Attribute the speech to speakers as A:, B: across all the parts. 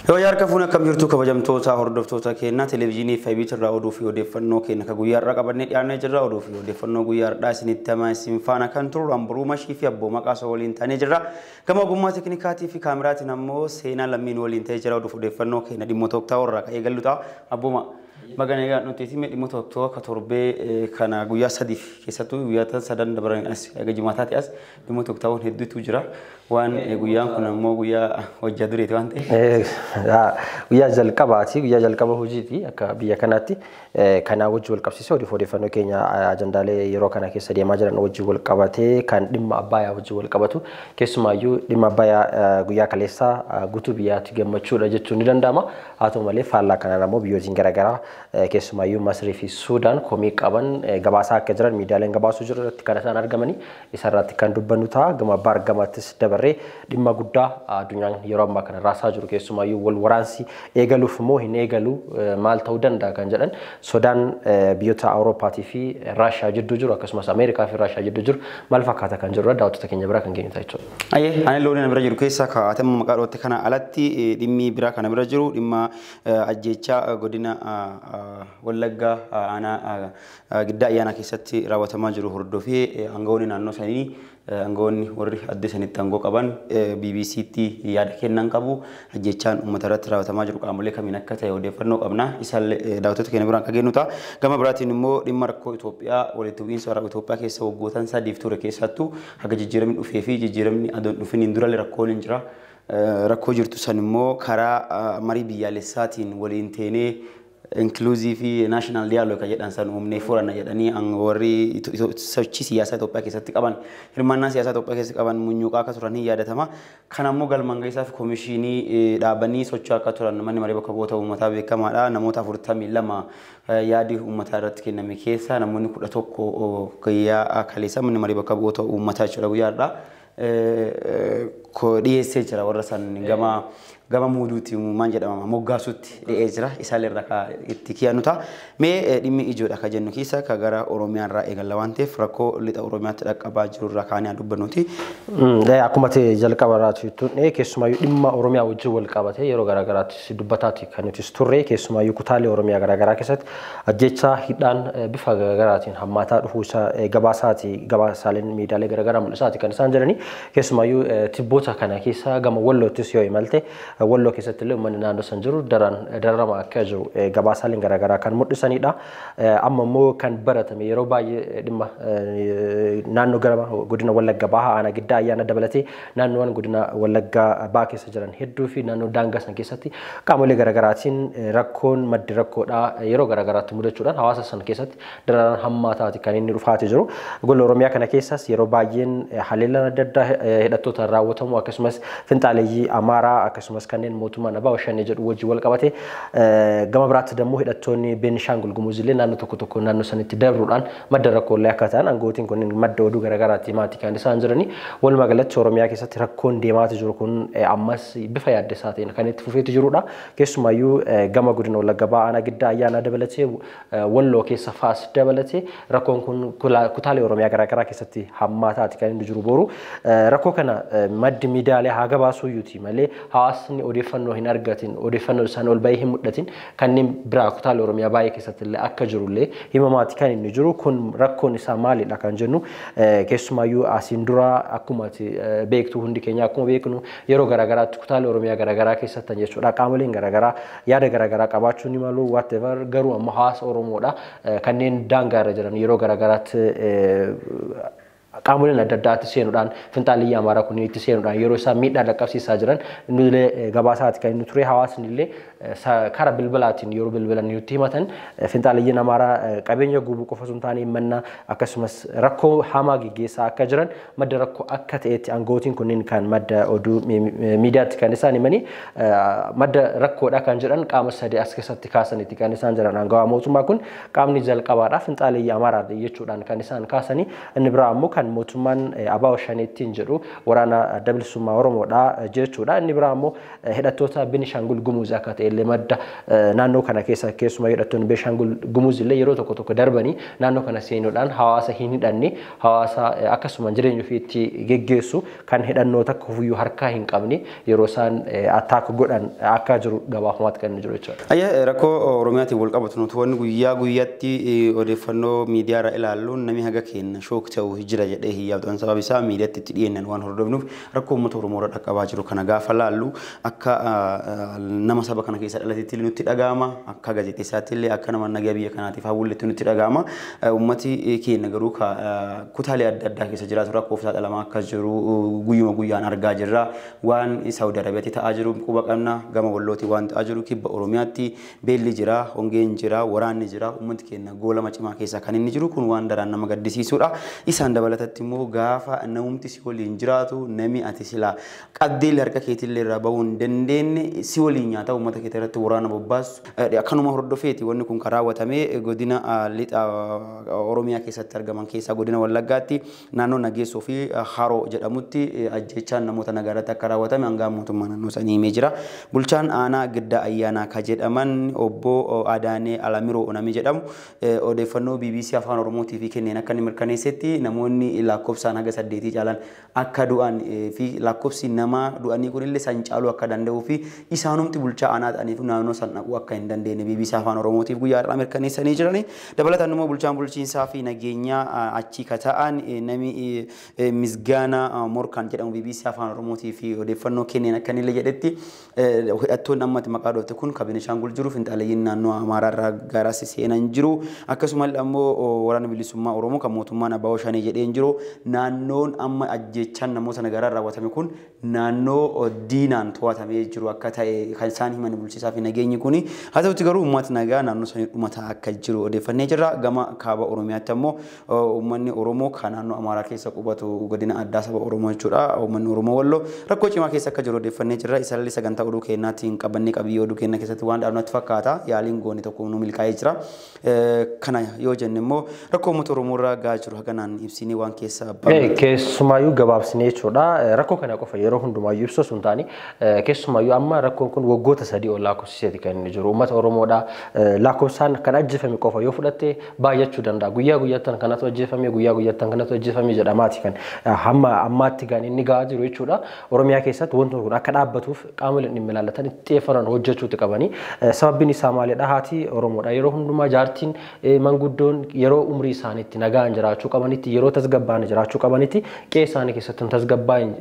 A: Yoo harka fuun akkam jirtu kabajamtoota hordoftoota keenyaa televezyiinii FIB irraa oduu fi odeeffannoo keenya kan guyyaa har'aa qabannee dhiyaannee jirra. Oduu fi odeeffannoo guyyaa har'aa isinitti hamaa isin faana kan turu Amburuu Mashii fi Abboo Maqaasoo waliin taanee jirra. Gama ogummaa teeknikaatii fi kaameraatiin ammoo Seenaa Lammiin waliin ta'ee jira. Oduu fi odeeffannoo keenya dhimmoota waqtaawaa irraa kan eegallu ta'a. Abbooma baga nagaan nuti dhimmoota waqtaawaa akka torbee kana guyyaa sadiif keessattuu guyyaa sadan dabaran as eega jimaataati as dhimmoota waqtaawwan hedduutu jira. Waan guyyaan kun ammoo guyyaa hojjaa dureeti waan ta'eef.
B: Guyyaa jalqabaati, guyyaa jalqaba hojiiti akka biyya kanaatti. Kanaa wajjin wal qabsiisee odeeffannoo keenya ajandaalee yeroo kana keessa deemaa jiran wajjin wal qabatee kan dhimma Abbayaa wajjin wal qabatu keessumaayyuu dhimma Abbayaa guyyaa kaleessaa guutuu biyyaatti gammachuudha jechuun ni danda'ama. Haa ta'u malee faallaa kanaan ammoo biyyootiin garaagaraa keessumaayyuu Masrii fi Suudaan komii qaban gabaasaa akka jiran miidiyaaleen gabaasuu jiru irratti kan isaan argamanii isarratti kan dubbannu ta'a. Gama baargamaattis dabarree dhimma guddaa addunyaan yeroo ammaa kana raasaa jiru keessumaayyuu wal waraansi eegaluuf immoo hin eegalu maal ta'uu danda'a kan jedhan sodaan biyyoota Awurooppaatii fi Raashiyaa jidduu jiru akkasumas Ameerikaa fi Raashiyaa jidduu jiru maal fakkaata kan jedhudha daawwattoota keenya biraa kan geenyu ta'a jechuudha.
A: Ayyee ani looniin bira jiru keessaa kaa'atama maqaa dhootte kana alatti dhimmi biraa kana bira jiru dhimma ajjeechaa godina Wallaggaa aanaa Giddaa Ayyaanaa keessatti raawwatamaa jiru hordofee aangawoonni naannoo sanii aangawoonni warri addee sanitti aangoo qaban BBCtti yaada kennan qabu. Ajjeechaan uummata irratti raawwatamaa jiru qaamolee kamiin akka ta'e odeeffannoo qabna. Isaallee daawwattoota keenya biraan kan geenyu ta'a. Gama biraatiin immoo dhimma rakkoo Itoophiyaa walitti bu'iinsa waraana Itoophiyaa keessa waggootan sadiif ture keessattuu haga jijjiiramni dhufee fi jijjiiramni adoon dhufin hin duralle rakkoon hin jira. Rakkoo jirtu san immoo karaa marii biyyaalessaatiin waliin teenee inclusive national dialogue kan jedhan san uumnee furanna jedhanii warri sochii siyaasaa Itoophiyaa keessatti qaban hirmaannaa siyaasaa Itoophiyaa keessatti qaban munyuuqaa akka turan hin yaadatama. Kan ammoo galmaan gahiisaaf koomishinii dhaabanii socho'aa akka turan manni maree bakka bu'oota uummataa beekamaadha. Namoota 42 yaadi uummataa irratti kenname keessa namoonni 11 guyyaa kaleessa manni maree bakka bu'oota uummataa jechuudha guyyaa har'aa dhiyeessee jira warra san gama gama muuduutti maal jedhama moggaasutti dhi'ee jira. Isaan irraa ka itti kiyannu ta'a. Mee dhimmi ijoodha ka jennu keessa ka gara Oromiyaa irraa eegalla waan ta'eef rakkoo lixa Oromiyaatti dhaqqabaa jiru irraa kaanee dubbannuti.
B: Akkuma ta'e jalqaba irraa turre keessumaayyuu dhimma Oromiyaa wajjin wal qabate yeroo garaagaraatti dubbataati kan nuti turre keessumaayyuu kutaalee Oromiyaa garaagaraa keessatti ajjechaa hidhaan bifa garaagaraatiin hammaataa dhufuu isaa gabaasaati gabaasaaleen miidiyaalee garaagaraa mul'isaati kan isaan jedhani keessumaayyuu tibboota kana keessa gama Walloottis yoo imalte Walloo keessatti illee uummanni naannoo san jiru dararama akka jiru gabaasaaleen garaagaraa kan mul'isanidha. Amma immoo kan baratame yeroo baay'ee dhimma naannoo gara godina Wallagga Bahaa aanaa Giddaa Ayyaana dabalatee naannoowwan godina Wallagga Bahaa keessa jiran hedduu fi naannoo daangaa san keessatti qaamolee garaagaraatiin rakkoon maddi rakkoodhaa yeroo garaagaraatti mudachuudhaan hawaasa san keessatti dararaan hammaataati kan inni dhufaati jiru. Gola Oromiyaa kana keessas yeroo baay'een haleellaan adda addaa hidhattootaan raawwatamu akkasumas finxaaleeyyii Amaaraa akkasumas kanneen mootummaan Abbaa Shanee jedhu wajjin wal qabate gama biraatti dammoo hidhattoonni Beenishaangul Gumuz illee naannoo tokko tokko naannoo sanitti dabruudhaan madda rakkoolee akka ta'an aangootiin kunneen madda oduu garaagaraatti himaati kan isaan jirani. Walumaa galatti Oromiyaa keessatti rakkoon deemaati jiru kun ammas bifa yaaddessaa ta'een kan itti fufeetu jirudha. Keessumaayyuu gama godina Wallagga Bahaa aanaa Giddaa Ayyaanaa dabalatee Walloo keessa faas dabalatee rakkoon kun kutaalee Oromiyaa garaagaraa keessatti hammaataati kan inni jiru boru. Rakkoo kana maddi miidiyaalee haa gabaasuyyuuti malee hawaasni odeeffannoo hin argatin odeeffannoo isaan ol bahee hin mul'atin kanneen biraa kutaalee Oromiyaa baay'ee keessatti illee akka jirullee himamaati kan inni jiru kun rakkoon isaa maalidha kan jennu keessumaayyuu asiin dura akkuma beektu hundi keenya akkuma beeknu yeroo garaagaraatti kutaalee Oromiyaa garaagaraa keessatti jechuudha qaamoleen garaagaraa yaada garaagaraa qabaachuu ni malu whatever garuu amma hawaasa Oromoodha kanneen daangaa irra jiran yeroo garaagaraatti qaamoleen adda addaatti seenuudhaan finxaaliyyi Amaaraa kunniin itti seenuudhaan yeroo isaan miidhaa dhaqqabsiisaa jiran nullee gabaasaati kan inni ture hawaasni illee karaa bilbilaatiin yeroo bilbilan nutti himatan finxaaliyyiin Amaaraa qabeenya guubuu qofa osoo hin taane himannaa akkasumas rakkoo hamaa geggeessaa akka jiran madda rakkoo akka ta'etti aangootiin kunniin kan madda oduu miidiyaatti kan isaan himanii madda rakkoodha kan jedhan qaama sadii as keessatti kaasanitti kan isaan jiran aangawaa mootummaa kun qaamni jalqabaadha finxaaliyyi Amaaraa jechuudhaan kan isaan kaasanii inni biraa ammoo kan mootummaan ABO Shaneettiin jedhu waraana Adda Bilisummaa Oromoodha jechuudha. Inni biraa immoo hidhattoota Benishaangul Gumuz akka ta'e illee madda naannoo kana keessa keessumaa hidhattoonni Benishaangul Gumuz illee yeroo tokko tokko darbanii naannoo kana seenuudhaan hawaasa hin hidhanne, hawaasa akkasuma jireenya ofii itti geggeessu kan hidhannoo takka ofiyyuu harkaa hin qabne yeroo isaan attack godhan akka jiru gabaafamaatti kan inni jiru jechuudha.
A: Ayya, rakkoo Oromiyaatiin wal qabatu nuti wanni guyyaa guyyaatti odeeffannoo miidiyaa irraa ilaallu namni haga keenya shock ta'u jira jedhee hin yaadu. Sababa isaa miidiyaatti itti dhiyeennan waan hordofnuuf rakkoo uummata Oromoo irra dhaqqabaa jiru kana gaafa laallu akka nama saba kana keessa dhalatetti illee nutti dhaga'ama, akka gaazexeessaatti illee, akka nama nagaa biyya kanaatiif hawwulletti nutti dhaga'ama. Uummati keenya garuu kutaalee adda addaa keessa jiraatu rakkoof saaxilamaa akka jiru guyyuma guyyaan argaa jirra. Waan Saawudi Arabiyaatti ta'aa jiru quba qabna, gama Wallootii waan ta'aa jiru, kibba Oromiyaatti beelli jira, hongeen jira, waraanni jira, uummati keenya goolama cimaa keessa kan inni jiru kun waan daraan nama gaddisiisudha. Isaan dabalatatti immoo gaafa namumti si waliin jiraatu, nami ati silaa qabdeelli harka keetillee irraa bahuu hin dandeenye si waliin nyaata uummata keetii irratti waraana bobbaasu. Akkanuma hordofeeti wanni kun kan raawwatame godina lixa Oromiyaa keessatti argaman keessaa godina Wallaggaatti naannoo Nageessoo fi Haroo jedhamutti ajjeechaan namoota nagaa irratti akka raawwatame hangaa mootummaa naannoo sanii himee jira. Bulchaan aanaa Giddaa Ayyaanaa ka jedhaman obbo Adaanee Alamiroo nami jedhamu odeeffannoo BBC Afaan Oromootii fi kenneen akka inni mirkaneessetti namoonni lakkoofsaan haga 8 caalan akka du'an fi lakkoofsi namaa du'anii kunillee san caaluu akka danda'uu fi isaanumti bulchaa aanaa ta'aniif naannoo san dhaquu akka hin dandeenye BBC Afaan Oromootiif guyyaa har'aa mirkaneessanii jirani. Dabalataan immoo bulchaan bulchiinsaa fi nageenyaa achii ka ta'an nami Misgaanaa Morkaan jedhamu BBC Afaan Oromootii fi odeeffannoo kenneen akka inni jedhetti hidhattoonni ammatti maqaa dhoofte kun kan Benishaangul jiru, finxaaleeyyiin naannoo Amaaraa irraa garas seenan jiru, akkasumallee ammoo waraana bilisummaa Oromoo kan mootummaan ABO Shanee jedheen jiru, naannoon amma ajjeechaan namoota nagaarraa raawwatame kun naannoo diinaan to'atamee jiru akka ta'e kan isaan himan bulchiisaa fi nageenyi kuni. Haa ta'utti garuu uummati nagaa naannoo sanii dhumataa akka jiru odeeffannee jirra. Gama kaaba Oromiyaatti ammoo uummanni Oromoo kan naannoo Amaaraa keessa qubatu, godina addaa saba Oromoo jechuudha. Uummanni Oromoo Walloo rakkoo cimaa keessa akka jiru odeeffannee jirra. Isaallee sagantaa oduu kennaatiin qabannee qabiyyee oduu kenna keessatti waan dhaabnatti fakkaata. Yaaliin goone tokko nu milkaa'ee jira. Kana yoo jenne immoo rakkoo uummata Oromoo irraa gahaa jiru haganaan ibsinee waan keessa
B: Keessumaayyuu gabaabsinee jechuudha. Rakkoo kana qofa yeroo hundumaayyuu ibsu osoo hin taane, keessumaayyuu amma rakkoon kun waggoota 3 ol lakkoofsiseeti kan inni jiru. Uummata Oromoodha lakkoofsaan kan ajjeefame qofa yoo fudhatte baay'achuu danda'a. Guyyaa guyyaattan kanatu ajjeefame, guyyaa guyyaattan kanatu ajjeefame jedhamaati kan hamma ammaatti kan inni gahaa jiru jechuudha. Oromiyaa keessatti wanti kun akka dhaabbatuuf qaamoleen dhimmi ilaallatan itti xiyyeeffannaan hojjechuutti qabani. Sababbiin isaa maalidha? Haati Oromoodha. Yeroo hundumaa jaartiin, manguddoon yeroo umrii isaaniitti nagaan jiraachuu qabanitti, yeroo tasgabbaa'an jiraachuu qabanitti qe'ee isaanii keessatti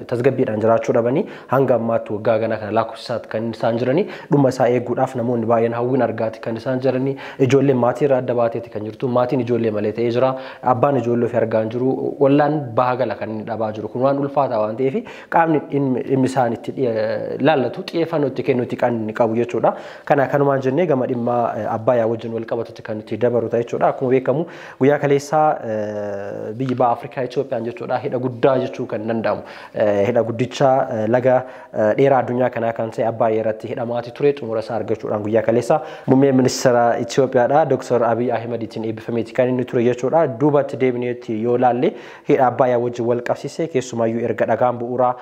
B: tasgabbiidhaan jiraachuu dhabanii hanga ammaatti waggaa ganaa kana lakkoofsisaatti kan isaan jiranii. Dhuma isaa eeguudhaaf namoonni baay'een hawwiin argaati kan isaan jiranii. Ijoolleen maatii irraa adda baateeti kan jirtu, maatiin ijoollee malee ta'ee jira, abbaan ijoollee ofii argaa hin jiru, ollaan baha gala kan inni dhabaa jiru. Kun waan ulfaataa waan ta'eef qaamni dhimmi isaan itti laallatu xiyyeeffannoo itti kennuutti kan inni qabu jechuudha. Kana kanumaan jennee gama dhimma Abbaayyaa wajjin wal qabatutti kan itti dabaru ta'a jechuudha. Akkuma beekamu guyyaa kaleessaa biyyi baha Afrikaa Itoophiyaan jechuudha hidha guddaa jechuu kan danda'amu, hidha guddicha laga dheeraa addunyaa kanaa kan ta'e Abbaayyaa irratti hidhamaati ture xumura isaa argachuudhaan guyyaa kaleessaa muummee ministeera Itoophiyaadha Dr. Abiy Ahimadiitiin eebbifameeti kan inni ture jechuudha. Duubatti deebineetti yoo laalle hidha Abbaayyaa wajjin wal qabsiise, keessumaayyuu erga dhagaan bu'uuraa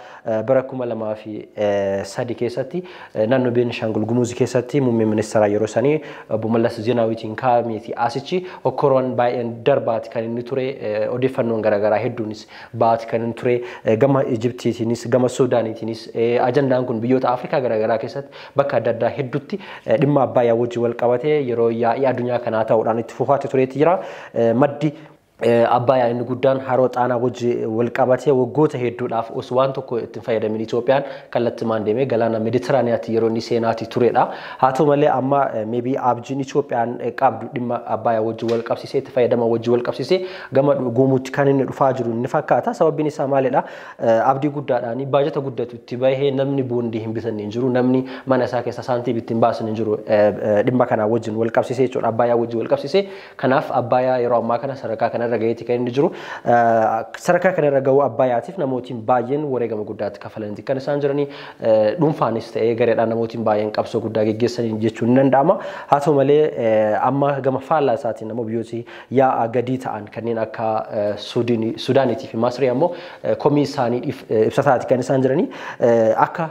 B: bara 2003 keessatti naannoo Beenishaangul Gumuz keessatti muummee ministeeraa yeroo sanii obbo Mallas Zeenaawiitiin kaa'ameeti asichi hokkoroon baay'een darbaati kan inni ture, odeeffannoon garaagaraa hedduunis baati kan inni ture, gama Ijiptiitiinis gama Suudaaniitiinis ajandaan kun biyyoota Afrikaa garaagaraa keessatti bakka adda addaa hedduutti dhimma Abbaayyaa wajjin wal qabatee yeroo yaa'ii addunyaa kanaa ta'uudhaan itti fufaatti tureeti jira. Maddi Abbaayyaa inni guddaan haroo Xaanaa wajji wal qabatee waggoota hedduudhaaf osoo waan tokko ittiin fayyadamin Itoophiyaan kallattimaan deemee galaana Meeditiraaniyaatti yeroo inni seenaati turedha. Haa ta'u malee amma maybe abjiin Itoophiyaan qabdu dhimma Abbaayyaa wajji wal qabsiisee, itti fayyadama wajji wal qabsiisee gama guumuutti kan inni dhufaa jiru ni fakkaata. Sababbiin isaa maalidha? Abdii guddaadhaan baajata guddatu itti bahee namni boondii hin bitanne hin jiru, namni mana isaa keessa saantiib ittiin baasan hin jiru dhimma kanaa wajjin wal qabsiisee jechuudha. Abbaayyaa wajjin wal qabsiisee, kanaaf Abbaayyaa yeroo ammaa kana sadarkaa kana kanarra gaheeti kan inni jiru. Sadarkaa kanarra gahuu Abbayyaatiif namootiin baay'een wareegama guddaatti kafalaniiti kan isaan jiranii, dhuunfaanis ta'ee gareedhaan namootiin baay'een qabsoo guddaa geggeessanii jechuun ni danda'ama. Haa ta'u malee amma gama faallaa isaatiin ammoo biyyooti yaa'a gadii ta'an kanneen akka Suudaaniitii fi Masrii ammoo komii isaanii ibsataati kan isaan jiranii, akka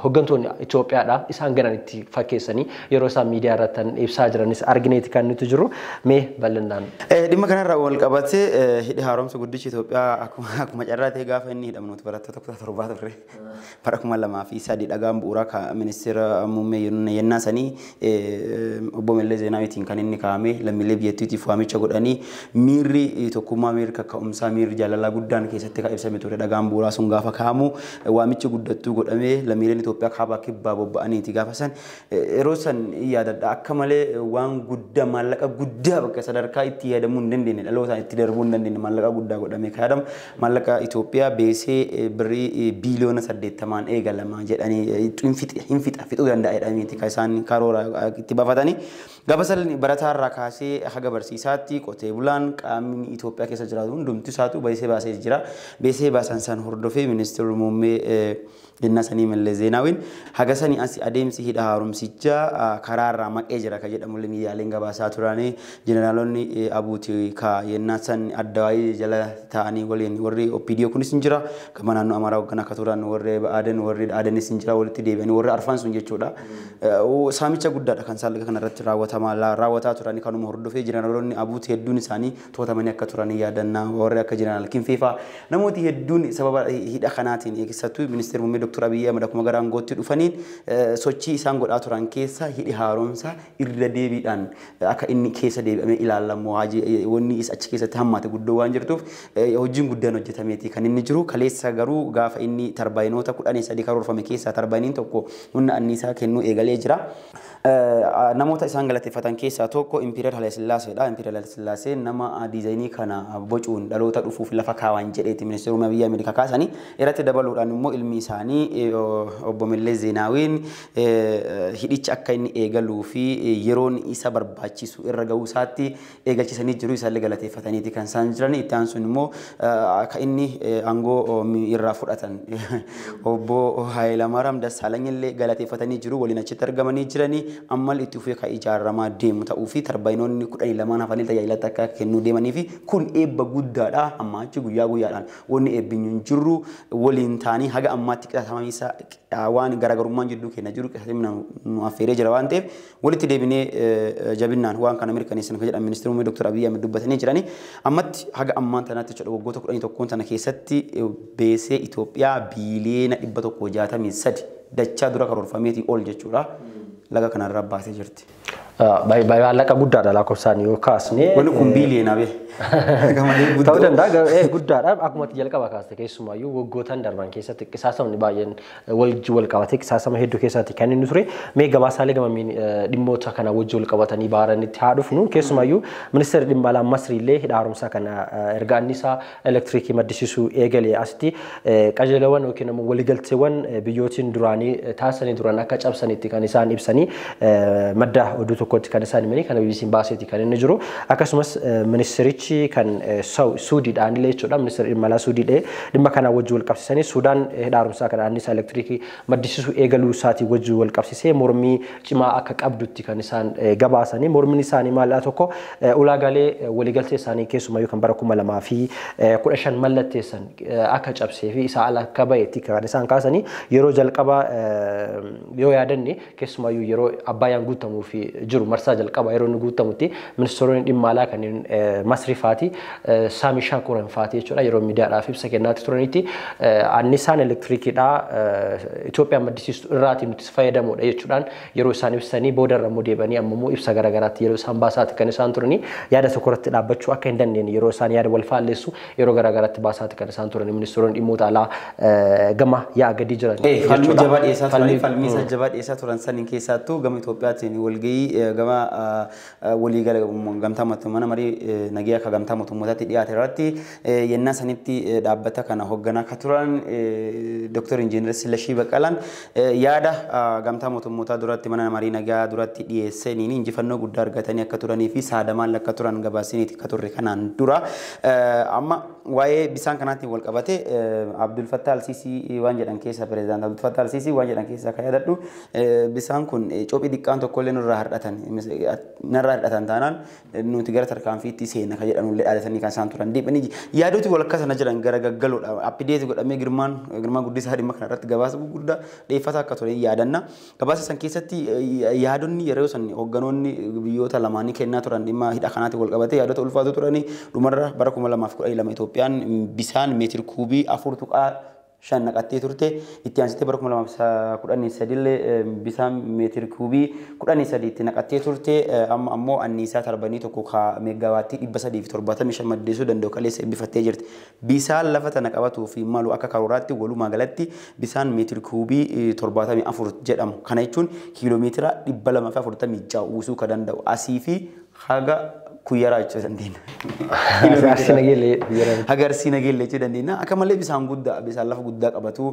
B: hooggantoonni Itoophiyaadha isaan gananitti fakkeessanii yeroo isaan miidiyaa irratti ibsaa jiranis argineeti kan nuti jiru. Mee bal'inaan.
A: Dhimma kanarraa wal qabatee hidhi haaromsa guddichi Itoophiyaa akkuma carraa ta'e gaafa inni hidhamu nuti barattoota kutaa 7 turre. Bara 2003 dhagaan bu'uuraa ministeera muummee yennaa sanii obbo Mallas Zeenaawitiin kan inni kaa'ame, lammiilee biyyattiitiif waamicha godhanii miirri tokkummaa, miirri kaka'umsaa, miirri jaalalaa guddaan keessatti kan ibsame ture. Dhagaan bu'uuraa sun gaafa kaa'amu waamichi guddattuu godhamee lammiileen Itoophiyaa kaabaa kibbaa bobba'aniiti gaafa san. Yeroo san yaadadha, akka malee waan guddaa, maallaqa guddaa bakka sadarkaa itti yaadamuu hin dandeenye, dhalootaan itti darbuu hin dandeenye, maallaqa guddaa godhamee kan yaadamu, maallaqa Itoophiyaa beesee birrii biiliyoona 80n eegalama jedhanii hin fixa, fixuu danda'a jedhaniiti kan isaan karoora itti baafatanii. Gaafa san barataa irraa kaasee haga barsiisaatti, qotee bulaan, qaamni Itoophiyaa keessa jiraatu hundumti isaatu beesee baasee jira. Beesee baasan san hordofee ministeerri muummee yennaa sanii Mallas Zeenaawiin haga sanii as adeemsi hidha haaromsichaa karaarraa maqee jira kan jedhamu miidiyaaleen gabaasaa turanii. Jeneraalonni abuuti ka yennaa san addawaayii jala ta'anii waliin, warri OPDO kunis hin jira, gama naannoo Amaaraa hoogganaa akka turan warri Ba'aaden, warri Aadanis hin jira, walitti deebi'anii warri arfan sun jechuudha. Saamicha guddaadha kan isaan kanarratti raawwataa turanii. Kanuma hordofee jeneraalonni abuuti hedduun isaanii to'atamanii akka turanii yaadannaa, warri akka jeneraal Kinfeefaa, namooti hedduun sababa hidha kanaatiin. Keessattuu ministeerri muummee Dr. Abiyyi Ahmad akkuma gara aangootti dhufaniin sochii isaan godhaa turan keessa hidhi haaromsaa irra deebiidhaan akka inni keessa deebi'amee ilaalamu, wanni isa achi keessatti hammaate guddoo waan jirtuuf hojiin guddaan hojjetameeti kan inni jiru. Kaleessa garuu gaafa inni tarbaayinoota 13 karoorfame keessaa tarbaayiniin tokko humna anniisaa kennuu eegalee jira. Namoota isaan galateeffatan keessaa tokko Impireer Haayilesillaaseedha. Impireer Haayilesillaasee nama diizaayinii kana bocuun dhaloota dhufuuf lafa kaawwan jedheeti ministeerri muummee biyya Ameerikaa kaasanii. Irratti dabaluudhaan immoo ilmi isaanii obbo Mallas Zeenaawiin hidhicha akka inni eegaluu fi yeroon isa barbaachisu irra gahuu isaatti eegalchisanii jiru, isaallee galateeffataniiti kan isaan jiran. Itti aansuun immoo akka inni aangoo irraa fudhatan obbo Hayilamaariyaam Dassaalany illee galateeffatanii jiru, waliin achitti argamanii jiranii. Ammal itti fufee kan ijaaramaa deemu ta'uu fi tarbaayinoonni 12n hafanii tajaajilatti akka kennuu deemanii fi kun eebba guddaadha. Amma achi guyyaa guyyaadhaan wanni eebbinyu hin jirru, waliin ta'anii haga ammaatti qisaasamiinsa waan garaagarummaan jidduu keenya jiru qisaasamina nu affeeree jira waan ta'eef walitti deebinee jabinnaan waan kana mirkaneessan kan jedhan ministeerri muummee Dr. Abiyyi Ahmed dubbatanii jiranii. Ammatti haga ammaan tanaatti jechuudha, waggoota 11n tana keessatti beesee Itoophiyaa biiliyoona 163, dachaa dura karoorfameetii ol jechuudha, laga kanarraa baasee jirti.
B: Maallaqa guddaadha lakkoofsaan yoo kaasne.
A: Wanni kun biiliyoona bee.
B: Ta'uu danda'a, guddaadha. Akkuma ati jalqaba kaaste, keessumaayyuu waggootan darban keessatti qisaasamni baay'een wajji wal qabatee qisaasama hedduu keessatti kan inni ture. Mee gabaasaalee gama dhimmoota kana wajji wal qabatanii baaranitti haa dhufnu. Keessumaayyuu ministeerri dhimma alaa Masrii illee hidha haaromsaa kana erga anniisaa elektiriikii maddisiisuu eegalee asitti qajeelawwan yookiin immoo waliigalteewwan biyyootiin duraanii taasisanii turan akka cabsanitti kan isaan ibsanii, madda oduu tokkotti kan isaan himanii, kana BBC'n baaseeti kan inni jiru. Akkasumas ministerichi kan Suudiidhaan illee jechuudha, ministeerri dhimma alaa Suudiidhee dhimma kanaa wajji wal qabsiisanii Suudaan hidha haaromsaa kana anniisaa elektiriikii maddisiisuu eegaluu isaatii wajji wal qabsiisee mormii cimaa akka qabdutti kan isaan gabaasanii. Mormiin isaanii maalidha? Tokko, ulaagaalee waliigaltee isaanii keessumayyuu kan bara 2015 mallatteessan akka cabsee fi isaa ala akka bahetti kan isaan kaasanii. Yeroo jalqaba yoo yaadanne, keessumayyuu yeroo Abbaayaan guutamuu fi jiru, marsaa jalqaba yeroo inni guutamutti, ministeeronni dhimma alaa kanneen Masrii faati, Saamii Shaakuran faati jechuudha, yeroo miidiyaadhaaf ibsa kennaatti turanitti annisaan elektirikiidhaa Itoophiyaan maddisiistu irraatii nuti fayyadamuudha jechuudhaan yeroo isaan ibsanii, boodarra immoo deebi'anii amma immoo ibsa garaagaraatti yeroo isaan baasaati kan isaan turanii, yaada tokko irratti dhaabbachuu akka hin dandeenye yeroo isaan yaada wal faalleessu yeroo garaagaraatti baasaati kan isaan turanii, ministeeronni dhimmoota alaa gama yaa'a gadii jiran.
A: Falmii jabaa dhiyeessaa turanii, falmii isa jabaa dhiyeessaa turan saniin keessattuu gama Itoophiyaatiin walgahii gama waliigala gamtaa mana marii nagaa akka gamtaa mootummootatti dhiyaate irratti yennaa sanitti dhaabbata kana hoogganaa akka turan Dr. Injiinar Silashii Baqqalaan yaada gamtaa mootummootaa duratti mana marii nagaa duratti dhiyeessaniin injifannoo guddaa argatanii akka turanii fi saadamaan akka turan gabaasiniiti akka turre kanaan dura. Amma waa'ee bisaan kanaatiin wal qabate Abdul Fattah Al-Sisi waan jedhan keessa pirezidaant Abdul Fattah Al-Sisi waan jedhan keessa kan yaadadhu bisaan kun cophii xiqqaan tokkollee nurraa hir'atan taanaan nuti gara tarkaanfiitti seenna kan jedhanullee dhaadatanii kan isaan turan deebanii yaadoti wal akka sana jiran gara gaggaloodha. Appideeti godhamee Girmaan Guddisaa dhimma kana irratti gabaasa gurguddaa dhiyeeffataa akka ture yaadanna. Gabaasa san keessatti yaadonni yeroo san hoogganoonni biyyoota lamaanii kennaa turan dhimma hidha kanaatiin wal qabate yaadota ulfaatu turanii dhumarra bara 2012 Itoophiyaan bisaan meetir kuubii 4.5 naqattee turte itti aansitee bara 2013 illee bisaan meetir kuubii 13 itti naqattee turte amma ammoo anniisaa tarbanii tokko meeggawaattii 375 maddeessuu danda'u kaleessa eebbifattee jirti. Bisaan lafa tana qabatuu fi malu akka karooraatti walumaa galatti bisaan meetir kuubii 74 jedhamu. Kana jechuun kiiloomeetira 246 uwwisuu kan danda'u asii fi haga kuyyaraa jechuu dandeenya. Haga Arsii Nageellee jechuu dandeenya. Akka malee bisaan guddaa bisaan lafa guddaa qabatu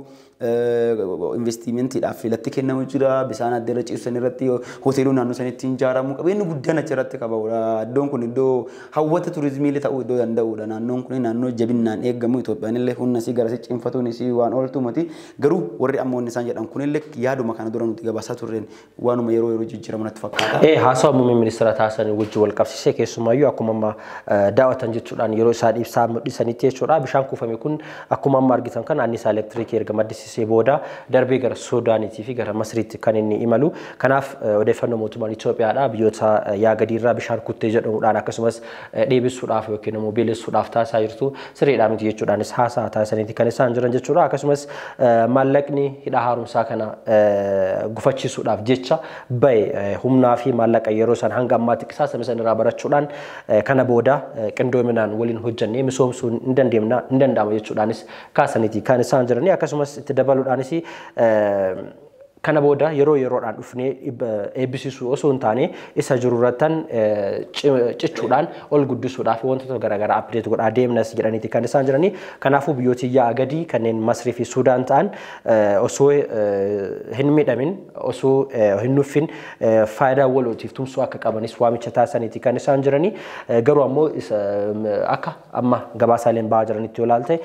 A: investimentiidhaaf filatti kennamu jira. Bisaan adda irra ciibsan irratti hoteelonni naannoo sanitti ijaaramu qabeenyi guddaan achirratti qabudha. Iddoon kun iddoo hawwata turizimii illee ta'uu iddoo danda'udha. Naannoon kun naannoo jabinnaan eegamu Itoophiyaan illee humna isii gara cimfatuun isii waan ooltu miti. Garuu warri ammoo inni isaan jedhan kun illee yaaduma kana dura nuti gabaasaa turreen waanuma yeroo yeroo jijjiiramu natti fakkaata.
B: Haasawa muummee ministeera taasisan wajjin wal qabsiisee keessumaayyuu akkuma amma daawwatan jechuudhaan yeroo isaan ibsaa mul'isanitti jechuudha. Bishaan kuufame kun akkuma amma argitan kan anniisaa elektirikii erga maddisiisee booda darbee gara Suudaaniitii fi gara Masriitti kan inni imalu. Kanaaf odeeffannoo mootummaan Itoophiyaadha biyyoota yaa gadiirraa bishaan kuttee jedhamuudhaan akkasumas dheebisuudhaaf yookiin immoo beelessuudhaaf taasisaa jirtu sirriidhaa miti jechuudhaanis haasaa taasisaniiti kan isaan jiran jechuudha. Akkasumas maallaqni hidha haaromsaa kana gufachiisuudhaaf jecha bahe humnaa fi maallaqa yeroo san hanga ammaatti qisaasame san irraa barachuudhaan kana booda qindoominaan waliin hojjannee misoomsuun hin danda'ama jechuudhaanis kaasaniiti kan isaan jiranii. Akkasumas itti dabaluudhaanis kana booda yeroo yeroodhaan dhufnee eebbisiisuu osoo hin taane isa jiru irrattan cichuudhaan ol guddisuudhaaf wantoota garaagaraa update godhaa deemnas jedhaniiti kan isaan jiranii. Kanaafuu biyyooti yaa'a gadii kanneen Masrii fi Suudaan ta'an osoo hin miidhamin osoo hin nuffin faayidaa walootiif tumsuu akka qabanis waamicha taasisaniiti kan isaan jiranii. Garuu ammoo akka amma gabaasaaleen bahaa jiranitti yoo ilaalte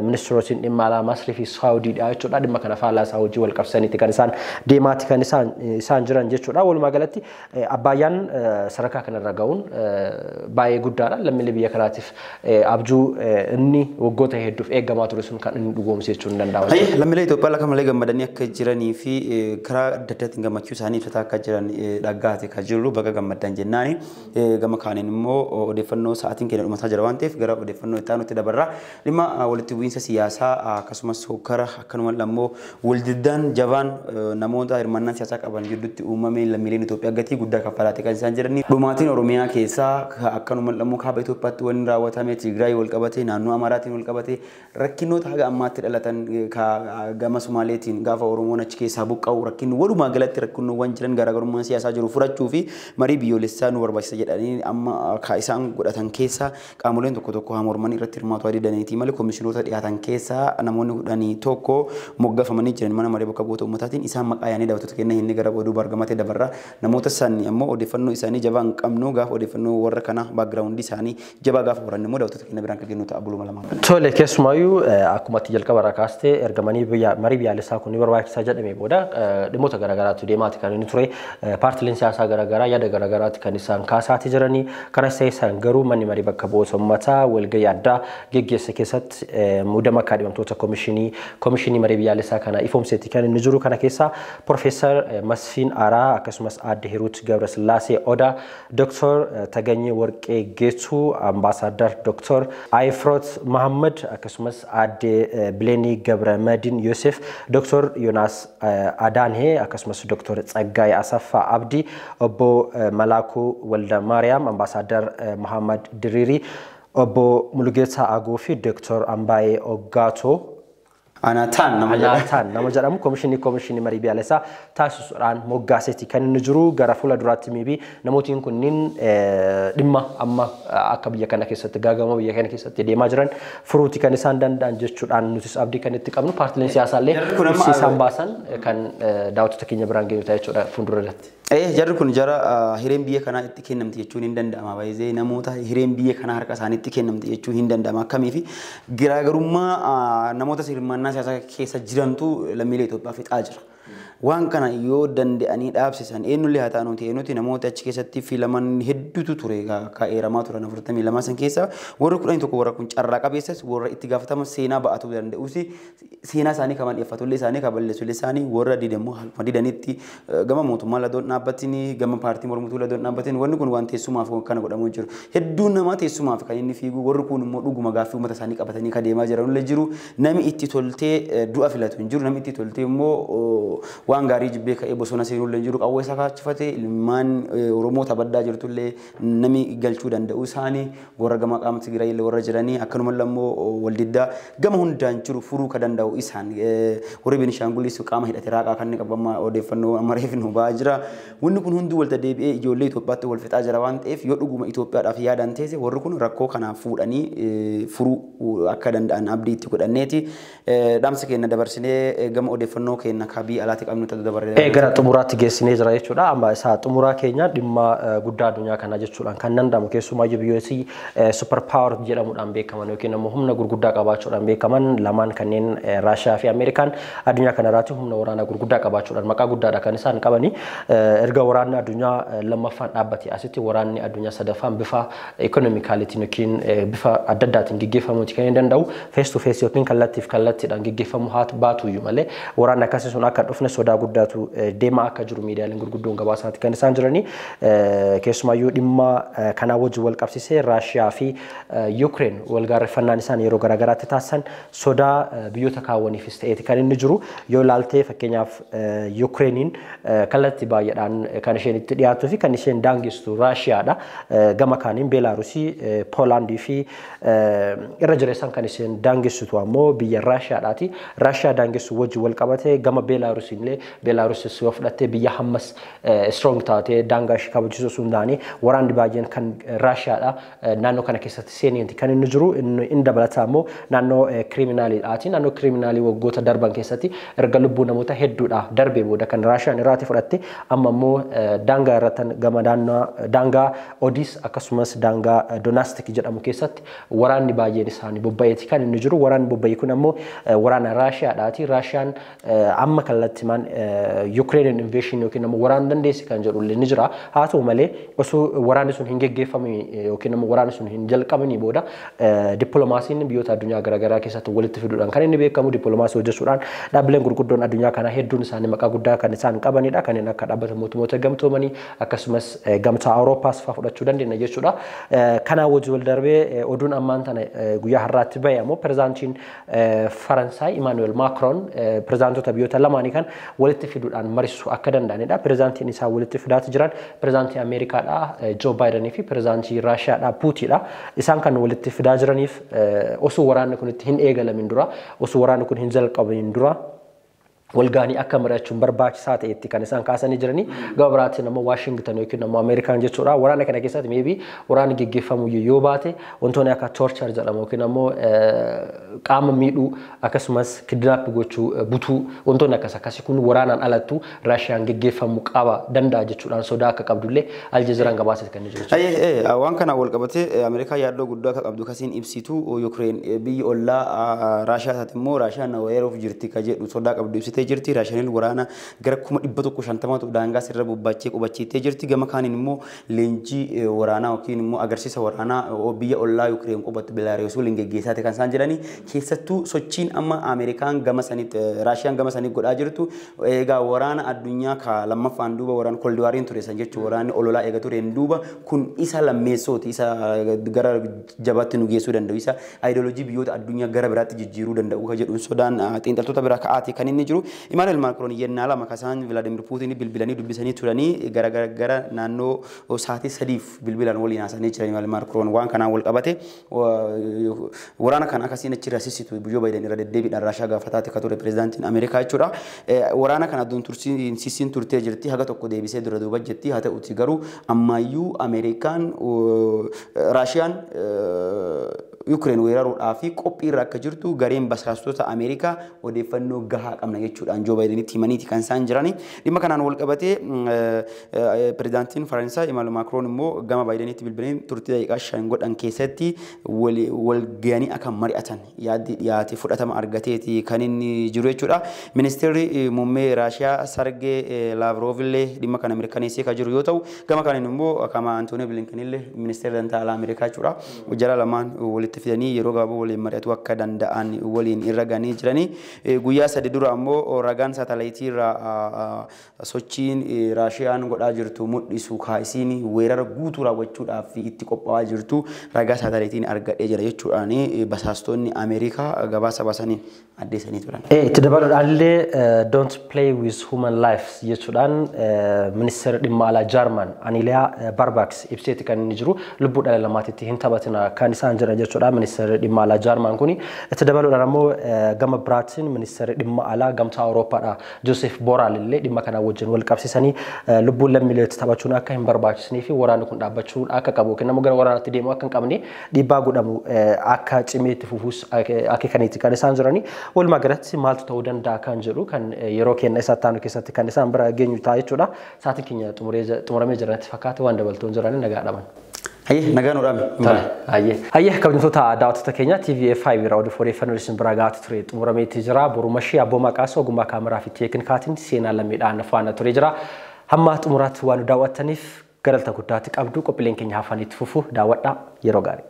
B: ministeerotiin dhimma alaa Masrii fi Saawudiidha jechuudha. Dhimma kana faallaa isaa hojii wal qabsaniiti kan isaan deemaati kan isaan jiran jechuudha. Walumaa galatti Abbaayaan sadarkaa kanarra ga'uun baay'ee guddaadha. Lammiilee biyya kanaatiif abjuu inni waggoota hedduuf eegamaa ture sun kan inni dhugoomse jechuun ni danda'ama.
A: Lammiilee Itoophiyaa lakka malee gammadanii akka jiranii fi karaa adda addaatiin gammachuu isaanii ibsataa akka jiran dhaggaate kan jiru baga gammaddan jennaani. Gama kaaniin immoo odeeffannoo sa'aatiin keenya dhumataa jira waan ta'eef gara odeeffannoo itti aanutti dabarra. Dhimma walitti bu'iinsa siyaasaa akkasumas hokkara akkanuma immoo waldiddaan jabaan namoota hirmaannaa siyaasaa qaban gidduutti uumame lammiileen Itoophiyaa gatii guddaa kaffalaatee kan isaan jiranii. Dhumaatiin Oromiyaa keessaa akkanuma immoo kaaba Itoophiyaatti wanni raawwatame Tigraay wal qabate naannoo Amaaraatiin wal qabate rakkinoota haga ammaatti dhalatan gama Somaaleetiin gaafa Oromoon achi keessaa buqqa'u rakkinni walumaa galatti rakkinoowwan jiran garaagarummaan siyaasaa jiru furachuu fi marii biyyoolessaa nu barbaachisa jedhanii amma isaan godhatan keessaa qaamoleen tokko tokko haa mormanii irratti hirmaatu didaniitii malee komishinoota dhiyaatan keessaa namoonni 11 moggafamanii jiran mana maree bakka bu'oota uummataatiin isaan maqaa yaanii daawwattoota kenna inni gara oduu bargamatee dabarra namoota san ammoo odeeffannoo isaanii jabaa hin qabnu gaafa odeeffannoo warra kana baakgiraawundii isaanii jabaa gaafa horanne immoo daawwattoota kenna biraan kan kennu ta'a buluma lama.
B: Tole keessumaayyuu akkuma ati jalqaba irraa kaastee erga marii biyyaalessaa kun ni barbaachisaa jedhamee booda dhimmoota garaagaraatu deemaati kan inni ture paartileen siyaasaa garaagaraa yaada garaagaraati kan isaan kaasaati jiranii kanas ta'e isaan garuu manni marii bakka bu'oota uummataa walgahii addaa geggeesse keessatti muudama kaadhimamtoota komishinii marii biyyaalessaa kana ifoomseeti kan inni jiru kana keessa Profeesar Masfiin Araa akkasumas Aadde Hiruut Gabrasillaasee Odaa, Dr. Taganyee Warqee Geetuu, Ambaasaadar Dr. Ayifroot Mahammad akkasumas Aadde Bileenii Gabramadin Yoosef, Dr. Yonaas Adaanhee akkasumas Dr. Tsaggaayee Asaffaa Abdii, Obbo Malaakuu Walda Maariyaam, Ambaasaadar Mahammad Diriirii, Obbo Mulugeetaa Agoo fi Dr. Ambaayee Oggaatoo
A: Anaataan nama jedhamu.
B: Anaataan nama jedhamu komishinii marii biyyaalessaa taasisuudhaan moggaaseeti kan inni jiru. Gara fuula duraatti miibii namootiin kunniin dhimma amma akka biyya kana keessatti gaagama biyya kana keessatti deemaa jiran furuuti kan isaan danda'an jechuudhaan nutis abdii kan itti qabnu paartileen siyaasaallee ibsi isaan baasan kan daawwattoota keenya biraan geenyu ta'a jechuudha fuuldura irratti.
A: Jarri kun jara hireen biyya kanaa itti kennamti jechuun hin danda'ama. Baay'ee namoota hireen biyya kanaa harka isaaniitti kennamti jechuun hin danda'ama. Akkamiifi garaagarummaa namoota hirmaannaa siyaasaa keessa jirantu lammiilee Itoophiyaa fixaa jira. Waan kana yoo danda'anii dhaabsisan eenyullee haa ta'anuti eenyuti namoota achi keessatti filaman hedduutu ture kaa'eeramaa turan 42 san keessa warri 11 warra kun carraa qabeessas warra itti gaafatama seenaa ba'atuu danda'us seenaa isaanii kan dhiyeeffatullee isaanii kan balleessullee isaanii warra didammoo haluma didanitti gama mootummaa ladoon dhaabbatiin gama paartii mormituu ladoon dhaabbatiin wanni kun waan teessumaaf kana godhamuu jiru. Hedduun namaa teessumaaf kan inni fiigu warri kun immoo dhuguma gaaffii uummata isaanii qabatanii kan deemaa jiranullee jiru. Namni itti toltee du'a filatu hin jiru namni itti toltee immoo waan gaarii jibbee ka'ee bosona seenullee jiru qawwee isaa kaachifate ilmaan Oromoo tabaddaa jirtullee nami galchuu danda'u isaanii warra gama qaama Tigraay illee warra jiranii akkanumallee immoo waldiddaa gama hundaan jiru furuu ka danda'u isaan warri Benishaangulis qaama hidhate raaqaa kan inni qabu amma odeeffannoo amma reef nu ba'aa jira. Wanni kun hunduu walta deebi'ee ijoollee Itoophiyaatti wal fixaa jira waan ta'eef yoo dhuguma Itoophiyaadhaaf yaadan teesse warri kun rakkoo kanaa fuudhanii furuu akka danda'an abdii itti godhanneeti. Dhaamsa keenya dabarsinee gama odeeffannoo keenya kabii alaatti qabnu
B: Gara xumuraatti geessinee jira jechuudha. Amma isa xumuraa keenya dhimma guddaa addunyaa kanaa jechuudhaan kan danda'amu keessumaayyuu biyyooti super power jedhamuudhaan beekaman yookiin immoo humna gurguddaa qabaachuudhaan beekaman lamaan kanneen Raashiyaa fi Ameerikaan addunyaa kanarraatti humna waraanaa gurguddaa qabaachuudhaan maqaa guddaadha kan isaan qabani. Erga waraanni addunyaa lammaffaan dhaabbate asitti waraanni addunyaa sadaffaan bifa ikonomikaalitiin yookiin bifa adda addaatiin gaggeeffamuuti kan hin danda'u face to face yookiin kallattiif kallattiidhaan gaggeeffamu haa baatuyyuu malee waraanni akkasii sun akka dhufne sodaa guddaatu deemaa akka jiru miidiyaaleen gurguddoon gabaasaati kan isaan jiranii. Keessumaayyuu dhimma kanaa wajjin wal qabsiisee Raashiyaa fi Yukreen wal gaarreffannaan isaan yeroo garaagaraatti taasisan sodaa biyyoota kaawwaniifis ta'eeti kan inni jiru. Yoo ilaaltee fakkeenyaaf Yukreeniin kallattii baay'eedhaan kan isheen itti dhiyaattuu fi kan isheen daangeessitu Raashiyaadha. Gama kaaniin Beelaarusii, Poolaandii fi irra jireessaan kan isheen daangessitu ammoo biyya Raashiyaadhaati. Raashiyaa daangessu wajjin wal qabatee gama Beelaarusiin illee Beelaarusis yoo fudhattee biyya hammas strong taatee daangaa ishee kabachiisuu osoo hin taane waraanni baay'een kan Raashiyaadha naannoo kana keessatti seeneeti kan inni jiru. Inni dabalataa immoo naannoo kiriminaaliidhaati. Naannoo kiriminaalii waggoota darban keessatti erga lubbuu namoota hedduudha darbee booda kan Raashiyaan irraati fudhatte amma immoo daangaa irratti gama daangaa Odis akkasumas daangaa Donaastik jedhamu keessatti waraanni baay'een isaanii bobba'eeti kan inni jiru. Waraanni bobba'e kun ammoo waraana Raashiyaadhaati. Raashiyaan amma kallattimaan Ukrainian invasion yookiin ammoo waraana dandeessi kan jedhu illee ni jira. Haa ta'u malee osoo waraanni sun hin geggeeffamne yookiin ammoo waraanni sun hin jalqabne booda dippiloomaasiin biyyoota addunyaa garaagaraa keessatti walitti fiduudhaan kan inni beekamu dippiloomaasii hojjechuudhaan dhaabbileen gurguddoon addunyaa kanaa hedduun isaanii maqaa guddaa kan isaan qabanidha. Kanneen akka dhaabbata mootummoota gamtoomanii akkasumas gamtaa Awurooppaas fa'aa fudhachuu dandeenya jechuudha. Kanaa wajjin wal darbee oduun ammaan tana guyyaa har'aatti bahe ammoo pirezidaantiin Faransaay Imaanuweel Maakroon pirezidaantota biyyoota lamaanii kan walitti fiduudhaan mariisuu akka danda'anidha. Pirezidaantiin isaa walitti fidaati jiran pirezidaantii Ameerikaadha Joo Baayidanii fi pirezidaantii Raashiyaadha Puutiidha. Isaan kan walitti fidaa jiraniif osoo waraanni kun itti hin eegalamin dura osoo waraanni kun hin jalqabamin dura walgaanii akka mari'achuun barbaachisaa ta'etti kan isaan kaasanii jiranii. Gama biraatiin ammoo Waashingtan yookiin ammoo Ameerikaan jechuudha. Waraana kana keessatti meebii waraanni geggeeffamu yoo baate wantoonni akka torture jedhamu yookiin ammoo qaama miidhuu akkasumas kidnaap gochuu butuu wantoonni akkas akkasii kun waraanaan alattu Raashiyaan geggeeffamuu qaba danda'a jechuudhaan sodaa akka qabdullee Aljeeziraan gabaasee kan jiru.
A: Waan kana wal qabatee Ameerikaa yaaddoo guddaa akka qabdu kasiin ibsitu Yukireen biyyi ollaa Raashiyaa taate immoo Raashiyaan weeraruuf jirti ka jedhu sodaa qabdu ibsitee jirti. Raashiyaan waraana gara 150,000 daangaa sirra bobbaachee qubachiittee jirti. Gama kaaniin immoo leenjii waraanaa yookiin immoo agarsiisa waraanaa biyya ollaa Yukireen qubattu Beelaaruus waliin geggeessaate kan isaan jedhani. Keessattuu sochiin amma Ameerikaan gama sanitti Raashiyaan gama sanitti godhaa jirtu egaa waraana addunyaa ka lammaffaan duuba waraana koldiwaariin ture san jechuun waraanni ololaa eega tureen duuba kun isa lammeessooti isa gara jabaatti nu geessuu danda'u isa ayidooloojii biyyoota addunyaa gara biraatti jijjiiruu danda'u ka jedhuun sodaan xiinxaltoota biraa ka'aati kan inni jiru. Imaanuel Maakroon yennaa lama kasaan Vilaadimir Puutiin bilbilanii dubbisanii turanii, gara gara naannoo sa'aatii 3f bilbilaan waliin haasanii jiran. Imaanuel Maakroon waan kanaan wal qabate waraana kana akkasiin achirra sissitu Joo Baayiden irra deddeebiidhaan Raashaa gaafataati akka ture pirezidaantiin Ameerikaa jechuudha. Waraana kana aduun tursiin sissiin turtee jirti, haga tokko deebisee dura duuba jetti. Haa ta'uti garuu ammayyuu Ameerikaan Raashiyaan Yukireen weeraruudhaa fi qophii irra akka jirtu gareen basaastota Ameerikaa odeeffannoo gahaa qabna jechuudhaan Joo Baayidenitti himaniiti kan isaan jirani. Dhimma kanaan wal qabatee pirezidaantiin Faransaay Emmanuel Macron immoo gama Baayidenitti bilbilanii turtii daqiiqaa 5 godhan keessatti wal gahanii akka mari'atan yaaddi dhiyaate fudhatama argateeti kan inni jiru jechuudha. Ministeerri muummee Raashiyaa Sargee Laavrov illee dhimma kana mirkaneessee kan jiru yoo ta'u, gama kanaan immoo kama Antoonii Bilinken illee ministeera dantaa alaa Ameerikaa jechuudha. Jara lamaan walitti fidanii yeroo gabaabaa waliin mari'atuu akka danda'an waliin irra gahanii jiranii. Guyyaa 3 dura ammoo ragaan saatalaayitii irraa sochiin Raashiyaan godhaa jirtu mul'isu kaasiin weerara guutuu raawwachuudhaaf itti qophaa'aa jirtu ragaa saatalaayitiin argadhee jira jechuudhaan basaastonni Ameerikaa gabaasa baasaniin addeessanii turan.
B: Itti dabaluudhaan illee "Don't play with human lives" jechuudhaan ministeera dhimma alaa Jaarman Aniiliyaa Barbaks ibseeti kan inni jiru. Lubbuu dhala namaatitti hin taphatina kan isaan jiran jechuudha ministeerri dhimma alaa Jaarman kuni. Itti dabaluudhaan ammoo gama biraatiin ministeerri dhimma alaa gamtaa Awurooppaadha Joosef Boraal illee dhimma kana wajjin wal qabsiisanii lubbuun lammiileetti taphachuun akka hin barbaachisnee fi waraanni kun dhaabbachuu akka qabu yookiin ammoo gara waraanaatti deemuu akka hin qabne dhiibbaa godhamu akka cimee itti fufuus akeekaniiti kan isaan jiranii. Walumaa galatti maaltu ta'uu danda'a kan jedhu kan yeroo kenna isaa taanu keessatti kan isaan bira geenyu ta'a jechuudha. Sa'aatiin keenya xumuramee jiranitti fakkaate, waan dabaltoon jiranii nagaa dhaban.
A: Hayyee, nagaa nu dhaame.
B: Hayyee. Hayyee, kabajamtoota daawwattoota keenya, TVA5 irraa oduu odeeffannoo isin bira gahaa ture xumurameetii jira. Boruu mashii abboo maqaas ogummaa kaameraa fi teeknikaatiin seenaa lammiidhaan faana ture jira. Hamma xumuraatti waan nu daawwattaniif galata guddaatti qabdu. Qophiileen keenya hafanitti fufu daawwadhaa, yeroo gaarii.